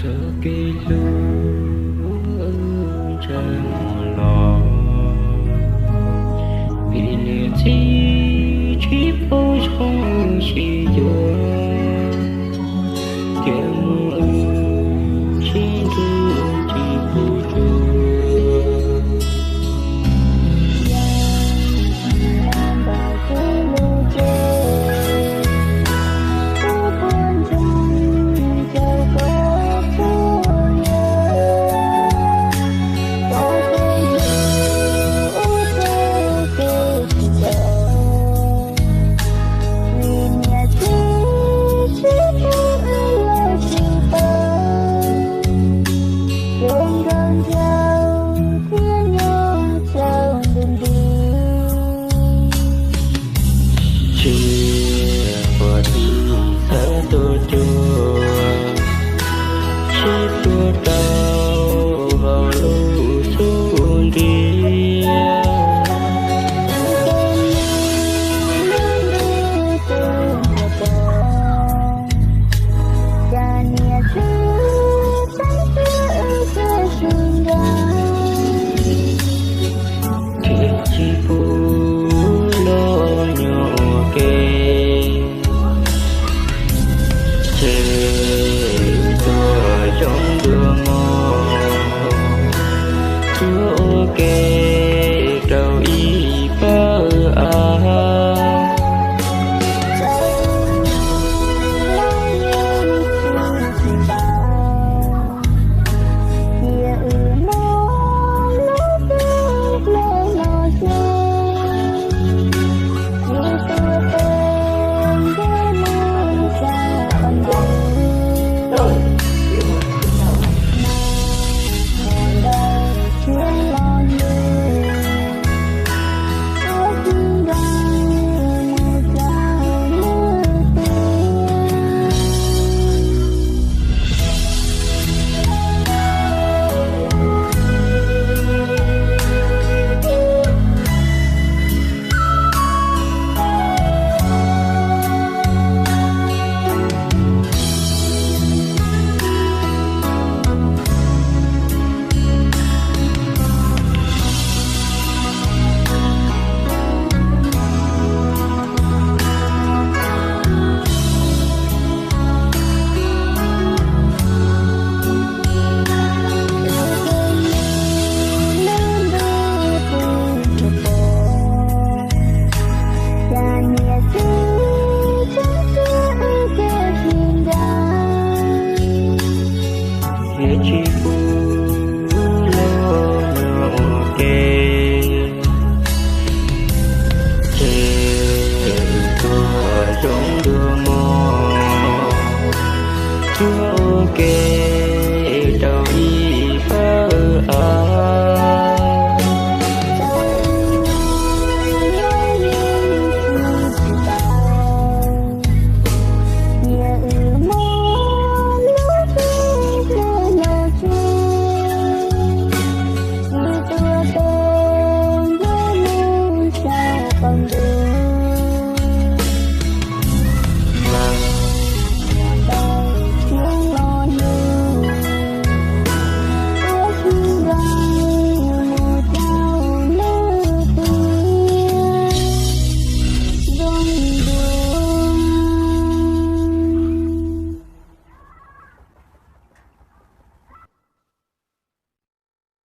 Txoj kev hlub ntshaw mus los, vim niam txiv tsis paub zoo sib yuav, cia mus wb sib nrug tsis pub cuag. Tsis ua tib txhawb tuaj cuag, sib tuav rau hauv lub xub ntiag. Thiaj tsis pub los nyob ua ke, ces tuaj zoo dua mog, tuaj ua ke rau ib pawg av. Thiaj tsis pub los nyob ua ke, ces tuaj zoo dua mog, tuaj ua ke rau ib pawg av.